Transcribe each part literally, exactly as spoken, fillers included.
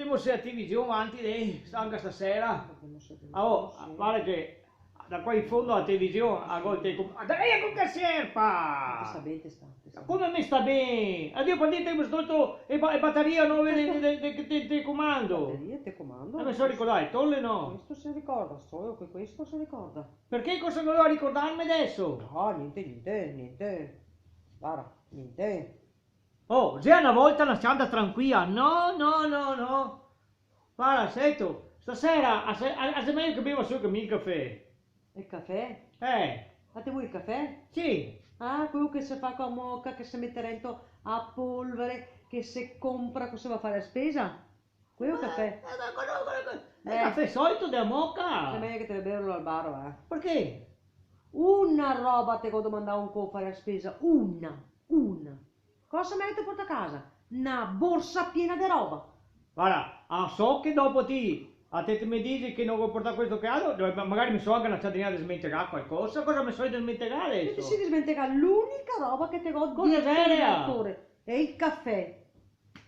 Vedemo se la television va avanti, dai, anca stasera. Ah, oh, pare che da qua in fondo la television, a volte com-, ah, dai, eco che sierpa! Te sta ben, te sta, te sta ben. Come me sta ben? Adio, par dir che me so tolto e ba-, e baterie nove de, de, de, de, de comando. Baterie, te comando? Eh, me so ricordà, tole no? Questo se ricorda, solo che questo se ricorda. Parché cosa doveva ricordarme adeso? No, gnente, gnente, gnente. Varda, gnente. Oh, xe na volta na s-cianta tranquila. No, no, no, no. Varda, sento, stasera a xe, a, a xe mejo che beva solo che mi el cafè. El cafè? Eh. Ma te vol el cafè? Sì. Ah, queo che se fa co la moca, che se mete dentro a polvere, che se compra co se va a far la spesa? Queo cafè? Eh, eh, queo, queo, queo. Eh. El cafè solito dea moca. Xe mejo che te ve beverlo al bar, eh. Parché? Una roba te go domandà co far la spesa, una, una. Cosa me gheto portà a casa? Na borsa piena de roba. Varda, a so che dopo ti, a te, te me dixi che no go portà questo che altro, ma magari me so anca na ciadrina desmentegà qualcosa, cosa me so desmentegà deso? Te te si desmentegà l'unica roba che te go dentro el lecor, xe el cafè.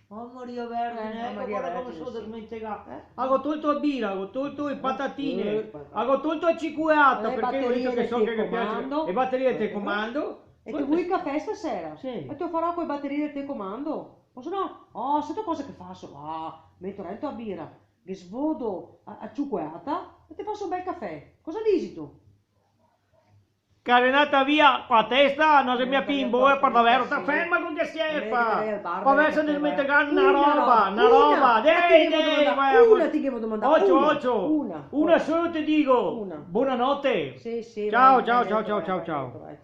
Oh, Maria Vergine, eh, eco, Maria Vergine, come so desmentegà. Eh? Go tolto la bira, go tolto le patatine, eh, go tolto la cicueata, eh, parché go dito che so che ghe piaxe. Le baterie del telecomando. E te vol el cafè stasera? Sì. E te lo farò co le baterie del telecomando? O se no, oh, sento cosa che faso? Ah, meto dentro la bira, ghe svodo a, a ciucoata e te faso un bel cafè. Cosa dixito? Che la xe ndata via co la testa, no xe mia pì in bola, par davero. Sta ferma co che sierpa! Par aver desmentegà na roba, na roba. Dai, dai, vai, una ti ghevo domandà, ocio, ocio. Una, una sola te digo. Una. Bonanote. Sì, sì, ciao, ciao, ciao, ciao, ciao.